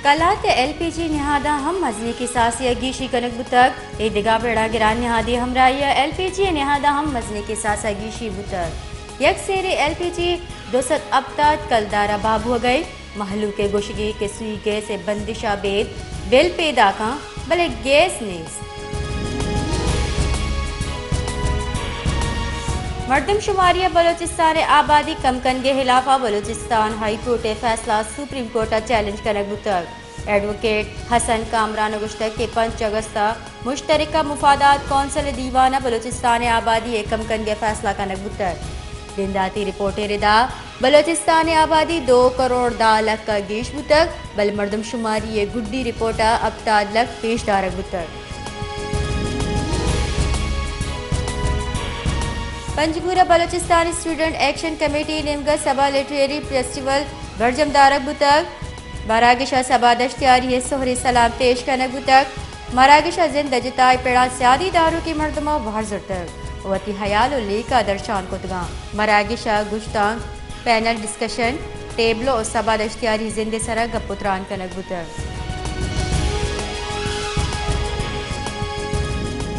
کلات ءِ L P جی نہاداں ہم مزنیں کساسے ءِ گیشی کنگ بوتگ۔ اے دگہ بڑا گران نہادی ہمراہی ءَ ایل پی جی ءِ نہاداں ہم مزنیں کساس ءِ گیشی بوتگ۔ یک سیرے ایل پی جی دو سد ہپتاد کلدار ءَ بہا بوہگ ءَ۔ مہلوک ءِ گوشگے کہ سوئی گیس ءِ بندش ءَ ابید بل پیداکاں، بلے گیس نیست۔ مردم شماری ءَ بلوچستان ءِ آبادی کم کنگ ءِ ہلاف ءَ بلوچستان ہائی کورٹ ءِ فیصلہ سپریم کورٹ ءَ چیلنج کنگ بوتگ۔ ایڈووکیٹ حسن کامران ءَ گوشتگ کہ پنچ اگست ءَ مشترکہ مفادات کونسل ءِ دیوان ءَ بلوچستان ءِ آبادی ءِ کم کنگ ءِ فیصلہ کنگ بوتگ۔ بنداتی رپورٹ ءِ ردا بلوچستان ءِ آبادی دو کروڑ دہ لکھ ءَ گیش بوتگ، بلے مردم شماری ءِ گڈی رپورٹ ءَ ہپتاد لکھ پیش دارگ بوتگ۔ پنجگور ءَ بلوچستان اسٹوڈنٹ ایکشن کمیٹی ءِ نیمگ ءَ سبا لٹریری فیسٹیول برجم دارگ بوتگ۔ مراگش ءَ سبا دشتیاری ءِ سہریں سلام پیش کنگ بوتگ۔ مراگش ءَ زند ءِ جتائیں پڑاں سیادی داروکیں مردماں بہر زرتگ ءُ وتی ہیال ءُ لیکہ درشان کتگاں۔ مراگش ءَ گشتانک، پینل ڈسکشن، ٹیبلو ءُ سبا دشتیاری زند ءِ سرا گپ ءُ تران کنگ بوتگ۔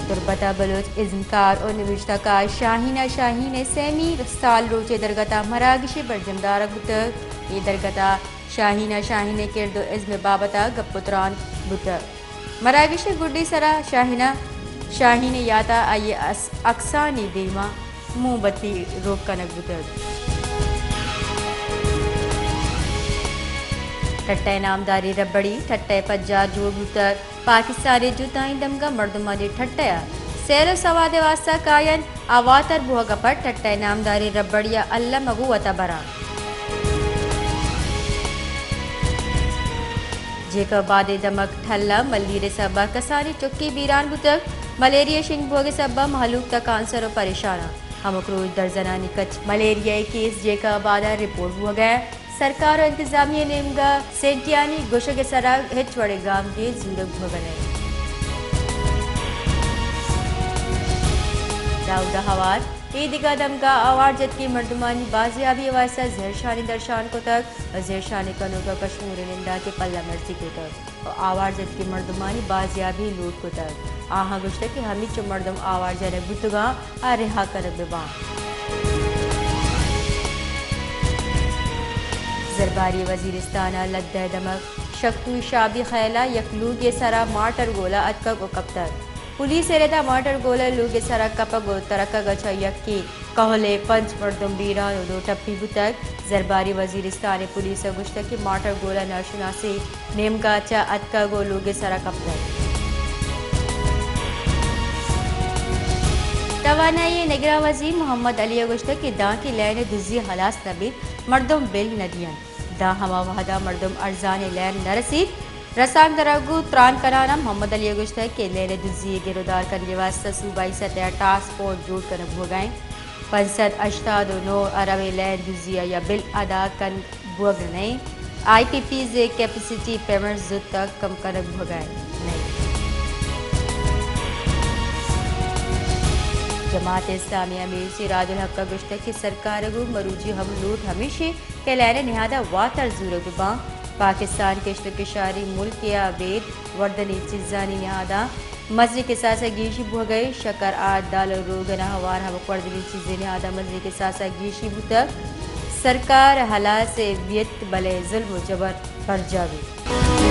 تربت ءَ بلوچ ازمکار ءُ نبشتہ کار شاہینہ شاہین ءِ سیمی سالروچ ءِ درگت ءَ مراگشے برجم دارگ بوتگ۔ اے درگت ءَ شاہینہ شاہین ءِ کرد ءُ ازم ءِ بابت ءَ گپ ءُ تران بوتگ۔ مراگش ءِ گڈی سرا شاہینہ شاہین ءِ یات ءَ آئی ءِ اس-، اکسانی دیم ءَ موم بتی روک کنگ بوتگ۔ ٹھٹہ ءِ نامداریں ربڑی ٹھٹہ ءِ پجار جوڑ بوتگ۔ پاکستان ءِ جتائیں دمگاں مردمانی ٹھٹہ ءَ سیر ءُ سواد ءِ واستہ کاینت، آ واتر بوہگ ءَ پد ٹھٹہ ءِ نامداریں ربڑی ءَ الم ءَ گوں وت ءَ براں۔ جیکب آباد ءِ دمگ ٹھل ءَ ملیر ءِ سبب ءَ کسانیں چکے بیران بوتگ۔ ملیریا شنگ بوہگ ءِ سبب ءَ مہلوک تکانسر ءُ پریشان اَنت۔ ہمک روچ درزنانی کچ ملیریا ءِ کیس جیکب آباد ءَ رپورٹ بوہگ ءَ اَنت۔ سرکار ءُ انتظامیہ ءِ نیمگ ءَ سینٹیانی گوشگ ءِ سرا ہچ وڑیں گامگیج زورگ بوہگ ءَ نہ اِنت۔ داؤد ءَ ہوار اے دگہ دمگ ءَ آوار جتکیں مردمانی بازیابی ءِ واستہ زہرشانی درشان کتگ ءُ زہرشانی کنوک ءَ کشمور ءِ ننداکیں پلہ مرزی کتگ ءُ آوار جتکیں مردمانی بازیابی لوٹ کتگ۔ آہاں گوشتگ کہ ہمینچو مردم آوار جنگ بوتگاں آ رہا کنگ بہ باں۔ زرباری وزیرستان ءَ لدہ ءِ دمگ شکتوی شابی خیل ءَ یک لوگے ءِ سرا مارٹر گولہ اتکگ ءُ کپتگ۔ پولیس ءِ ردا مارٹر گولہ لوگ ءِ سرا کپگ ءُ ترکگ ءَ چہ یکے کہول ءِ پنچ مردم بیران ءُ دو ٹپی بوتگ۔ زرباری وزیرستان ءِ پولیس ءَ گوشتگ کہ مارٹر گولہ ناشناسیں نیمگ ءَ چہ اتکگ ءُ لوگ ءِ سرا کپتگ۔ توانائی ءِ نگراں وزیر محمد علی ءَ گوشتگ کہ دانکہ لین ءِ دزی ہلاس نہ بیت، مردم بل نہ دینت۔ داں ہما وہدا مردم ارزانیں لین نہ رسیت۔ رسانکدراں گوں تران کنان ءَ محمد علی ءَ گوشتگ کہ لین ءِ دزی ءِ گرودار کنگ ءِ واستہ صوبائی سطح ءَ ٹاسک فورس جوڑ کنگ بوہگ ءَ اِنت۔ پنچ سد ہشتاد ءُ نو ارب ءِ لین دزی ءَ یا بل ادا کنگ بوہگ نہ اِنت۔ آئی پی پیز ءِ کیپیسٹی پیمنٹ زوت ءَ کم کنگ بوہگ ءَ نہ اِنت۔ جماعت اسلامی ءِ امیر سراج الحق ءَ گوشتگ کہ سرکار ءَ گوں مروچی ہم لوٹ ہمیش اِنت کہ لین ءِ نہاداں واتر زورگ بہ باں۔ پاکستان کشت ءُ کشاری ملکے ءَ ابید وردنی چیزانی نہاداں مزنیں کساس ءِ گیشی بوہگ ءَ اِنت۔ شکر، آرت، دال ءُ روگن ءَ ہوار ہمک وردنی چیزے نہاداں مزنیں کساس ءِ گیشی بوتگ۔ سرکار ہلاس بیت بلے ظلم ءُ جبر برجاہ بیت۔